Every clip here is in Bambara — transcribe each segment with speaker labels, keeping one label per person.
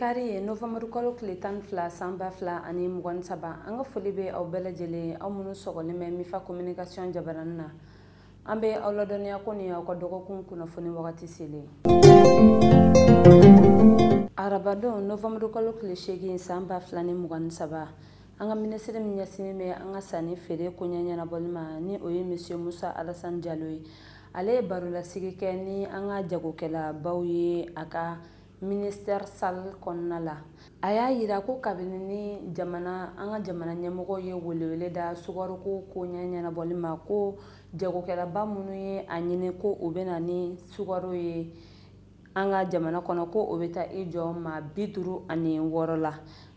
Speaker 1: Kari ye novembre kalo tile 12 san 2023. An ka foli bɛ aw bɛɛ lajɛlen, aw minnu sɔgɔlen bɛ Mifa Communication jabaranin na. An bɛ aw ladɔnniya ko nin y'aw ka dɔgɔkun kunnafoni wagati selen. Arabadon novembre kalo tile 8 san 2023, an ka minisiri min ɲɛsinnen bɛ an ka sanni feere koɲɛ ɲɛnabɔli ma, ni o ye Monsieur Musa Alassane Diallo ye, ale ye barolasigi kɛ ni an ka jagokɛlabaw ye a ka ministère salle kɔnɔna la. A y'a yira ko kabini ni jamana an ka jamana ɲɛmɔgɔw ye welewele da sukaroko koɲɛ ɲɛnabɔli ma, ko jagokɛlaba minnu ye a ɲini ko u bɛna ni sukaro ye an ka jamana kɔnɔ, ko o bɛ taa i jɔ maa 56 la.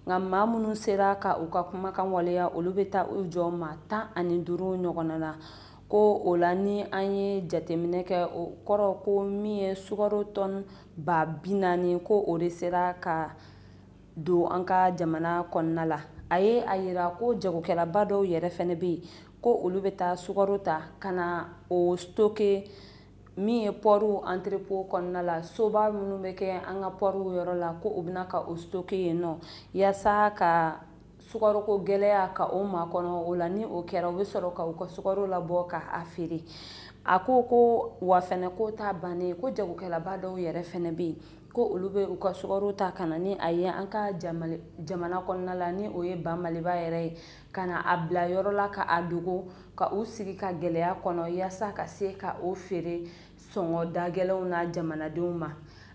Speaker 1: Nka maa minnu sera ka u ka kumakan waleya, olu bɛ taa u jɔ maa 15 ɲɔgɔnna la. Ko o la, ni an ye jateminɛ kɛ, o kɔrɔ ko min ye sukaro tɔni 40 000, ko o de sera ka don an ka jamana kɔnɔna la. A ye a yira ko jagokɛlaba dɔw yɛrɛ fɛnɛ bɛ yen, ko olu bɛ taa sukaro ta ka na o stocker min ye pɔriw entrepôt kɔnɔna la, soba minnu bɛ kɛ an ka pɔriw yɔrɔ la, ko u bɛna ka o stocker yen nɔ yaasa ka sukaroko gɛlɛya ka o makɔnɔ. O la, ni o kɛra, u bɛ sɔrɔ ka u ka sukaro labɔ ka a feere. A ko ko wa fɛnɛ ko ta bannen, ko jagokɛlaba dɔw yɛrɛ fɛnɛ bɛ yen, ko olu bɛ u ka sukaro ta ka na ni a ye an ka jamana kɔnɔna la, ni o ye ba Maliba yɛrɛ ye, ka na a bila yɔrɔ la ka a dogo, ka u sigi ka gɛlɛya kɔnɔ yaasa ka se ka o feere sɔngɔ dagɛlɛnw na jamanadenw ma.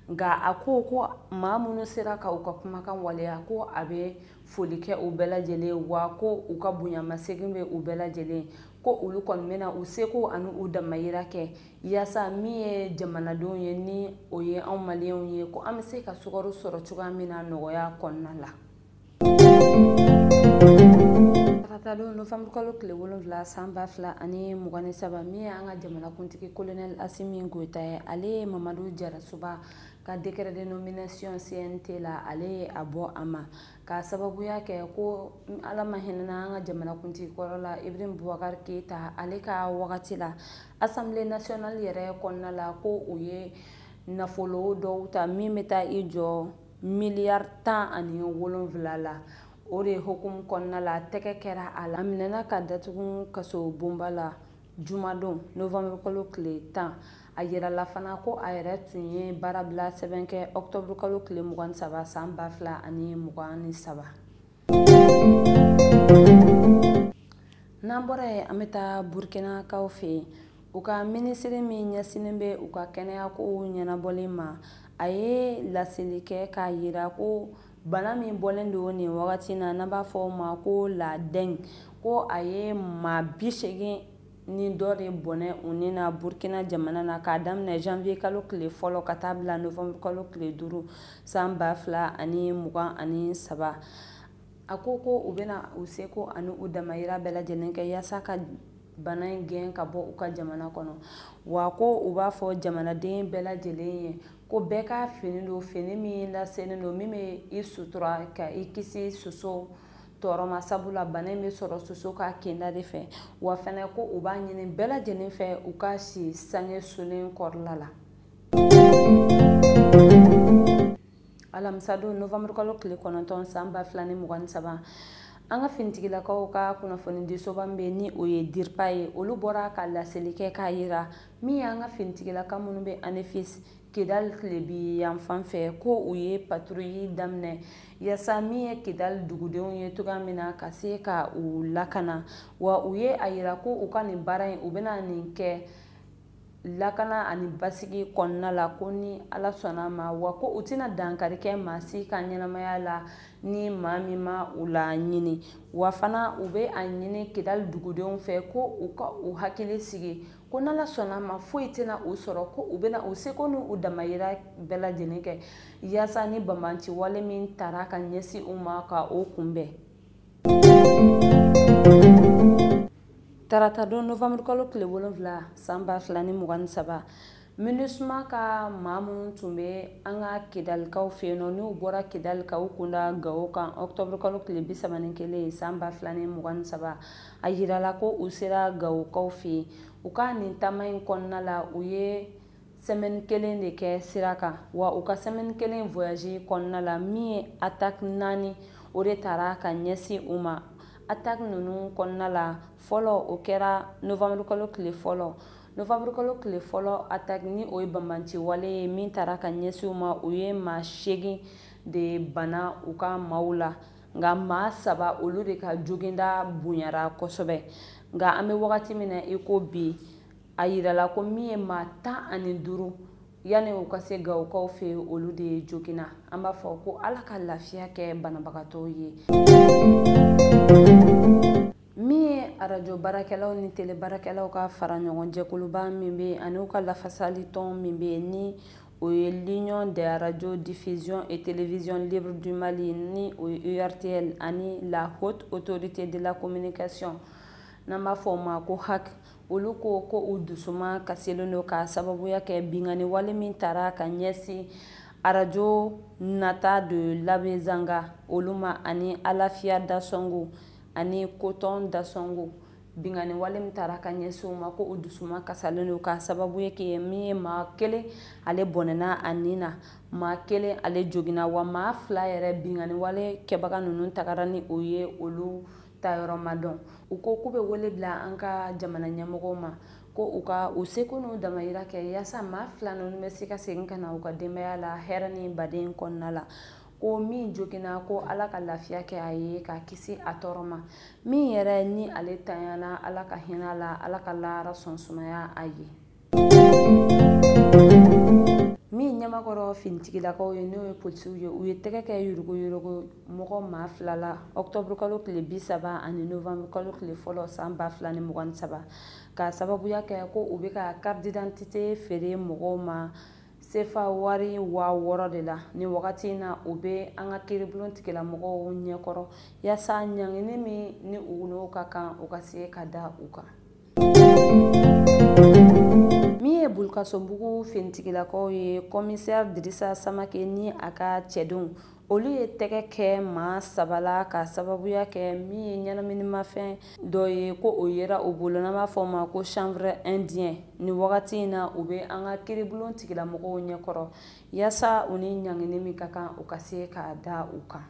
Speaker 1: Nka a ko ko maa minnu sera ka u ka kumakan waleya, ko a bɛ foli kɛ u bɛɛ lajɛlen, wa ko u ka bonyamasegin bɛ u bɛɛ lajɛlen, ko olu kɔni bɛna u seko ani u damayira kɛ yaasa min ye jamanadenw ye, ni o ye anw maliyɛnw ye, ko an bɛ se ka sukaro sɔrɔ cogoya min na nɔgɔya kɔnɔna la. Taratadon novembre kalo tile 7 san 2023, min ye an ka jamanakuntigi colonel Assimi Goïta ye, ale ye Mamadu Jarasoba ka décret de nomination CNT la, ale ye a bɔ a ma k'a sababuya kɛ ko Ala ma hinɛna an ka jamanakuntigi kɔrɔ la Ibrahim Boubacar Keïta, ale ka wagati la Assemblée nationale yɛrɛ kɔnɔna la, ko u ye nafolo dɔw ta min bɛ taa i jɔ miliyari 17 la. O de hukumu kɔnɔna la, tɛgɛ kɛra a la, a minɛna ka datugu kaso bonba la jumadon novembre kalo tile 10. A yirala fana ko a yɛrɛ tun ye baarabila sɛbɛn kɛ octobre kalo tile 23 san 2023. N'an bɔra yen, an bɛ taa Burkinakaw fɛ yen. U ka minisiri min ɲɛsinnen bɛ u ka kɛnɛyakow ɲɛnabɔli ma, a ye laseli kɛ k'a yira ko bana min bɔlen don nin wagati na, n'an b'a fɔ o ma ko la dengue, ko a ye maa 80 ni dɔ de bɔnɛ u ni na Burkina jamana na k'a daminɛ janvier kalo tile 1 ka taa bila novembre kalo tile 5 san 2023. A ko ko u bɛna u seko ani u damayira bɛɛ lajɛlen kɛ yaasa ka bana in gɛn ka bɔ u ka jamana kɔnɔ. Wa ko u b'a fɔ jamanaden bɛɛ lajɛlen ye ko bɛɛ ka fini don, fini min laselen don, min bɛ i sutura ka i kisi soso tɔɔrɔ ma, sabula bana in bɛ sɔrɔ soso ka kenda de fɛ. Wa fɛnɛ ko u b'a ɲini bɛɛ lajɛlen fɛ u ka si sange sulen kɔrɔla la. Alamisadon novembre kalo tile 9 san 2023, an ka finitigilakaw ka kunnafonidisoba min bɛ, ni o ye DIRPA ye, olu bɔra ka laseli kɛ k'a yira min y'an ka finitigilaka minnu bɛ Anefis Kidal tilebi yan fan fɛ, ko u ye patrouille daminɛ yaasa min ye Kidal dugudenw ye cogoya min na ka se ka u lakana. Wa u ye a yira ko u ka nin baara in, u bɛna nin kɛ lakana ani basigi kɔnɔna la, ko ni Ala sɔnna ma, wa ko u tɛna dankari kɛ maa si ka ɲɛnamaya la ni maa min ma u la ɲini. Wa fana u bɛ a ɲini Kidal dugudenw fɛ ko u ka u hakili sigi, ko n'Ala sɔnna ma, foyi tɛna u sɔrɔ, ko u bɛna u seko ni u damayira bɛɛ lajɛlen kɛ yaasa ni banbanci wale min tara ka ɲɛsin u ma, ka o kunbɛn. Tarata don novembre kalo tile 7 san 2023, MINUSMA ka maa minnu tun bɛ an ka Kidalikaw fɛ yen nɔ, n'u bɔra Kidali ka u kunda Gawo kan octobre kalo tile 31 san 2023, a yirala ko u sera Gawokaw fɛ yen. U ka nin taama in kɔnɔna la, u ye semaine kelen de kɛ sira kan. Wa u ka semaine kelen voyage kɔnɔna la, min ye attaque 4 o de taara ka ɲɛsin u ma. Attaque ninnu kɔnɔna la, fɔlɔ o kɛra novembre kalo tile fɔlɔ. Novembre kalo tile fɔlɔ attaque ni o ye banbanci wale ye min taara ka ɲɛsin u ma, u ye maa 8 de bana u ka maaw la, nka maa 3 olu de ka joginda bonyara kosɛbɛ. Nka an bɛ wagati min na i ko bi, a yirala ko min ye maa 15 yanni u ka se Gawokaw fɛ yen, olu de ye joginna. An b'a fɔ ko Ala ka lafiya kɛ banabagatɔw ye. Min ye arajo baarakɛlaw ni tele baarakɛlaw ka fara ɲɔgɔn jɛkuluba min bɛ yen ani u ka lafasali tɔn min bɛ yen ni o ye l'Union des radios diffusion et télévision libre du Mali ni o ye URTL ani la Haute Autorité de la Communication n'an b'a fɔ o ma ko HAC, olu ko ko u dusuma kasilen don k'a sababuya kɛ binkanni wale min taara ka ɲɛsin arajo nata de Labezanga olu ma ani Alafiya Dasɔngo ani Coton Dasɔngo. Binkanni wale min taara ka ɲɛsin u ma, ko u dusuma kasalen don k'a sababuya kɛ min ye maa 1 ale bɔnɛna a nin na, maa 1 ale joginna, wa maa 2 yɛrɛ binkanni wale kɛbaga ninnu tagara ni o ye olu taayɔrɔ ma dɔn. U ko k'u bɛ wele bila an ka jamana ɲɛmɔgɔw ma ko u ka u seko n'u damayira kɛ yaasa maa 2 ninnu bɛ se ka segin ka na u ka denbaya la hɛrɛ ni baden kɔnɔna la. Ko min joginna, ko Ala ka lafiya kɛ a ye k'a kisi a tɔɔrɔ ma. Min yɛrɛ ni ale tanyana, Ala ka hinɛ la, Ala ka lahara sɔn sumaya a ye. Min ɲɛmakɔrɔ finitigilakaw ye n'o ye polisiw ye, u ye tɛgɛ kɛ yuruguyurugu mɔgɔ maa 2 la octobre kalo tile 30 ani novembre kalo tile fɔlɔ san 2023 k'a sababuya kɛ ko u bɛ ka carte d'identité feere mɔgɔw ma sefa wari 6000 de la. Ni wagati in na, u bɛ an ka kiiribulon tigilamɔgɔw ɲɛkɔrɔ yaasa ɲangini min ni u n'o ka kan, u ka se ka da u kan. Min ye Bulukasonbugu finitigilakaw ye, commissaire Dirisa Samake ni a ka cɛdenw, olu ye tɛgɛ kɛ maa 3 la k'a sababuya kɛ min ye ɲɛnaminimafɛn dɔ ye ko o yera u bolo n'an b'a fɔ o ma ko chanvre indien. Ni wagati in na, u bɛ an ka kiiribulon tigilamɔgɔw ɲɛkɔrɔ yaasa u ni ɲangini min ka kan, u ka se k'a da u kan.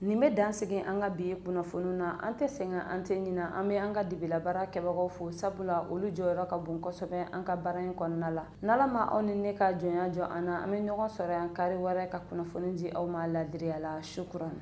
Speaker 1: Nin bɛ dan sigi an ka bi kunnafoniw na. An tɛ sɛgɛn, an tɛ ɲina, an bɛ an ka dibilabaara kɛbagaw fo, sabula olu jɔyɔrɔ ka bon kosɛbɛ an ka baara in kɔnɔna la. N'Ala ma aw ni ne ka jɔnya jɔ an na, an bɛ ɲɔgɔn sɔrɔ yan kari wɛrɛ ka kunnafoni di aw ma ladiriya la. Shukuran.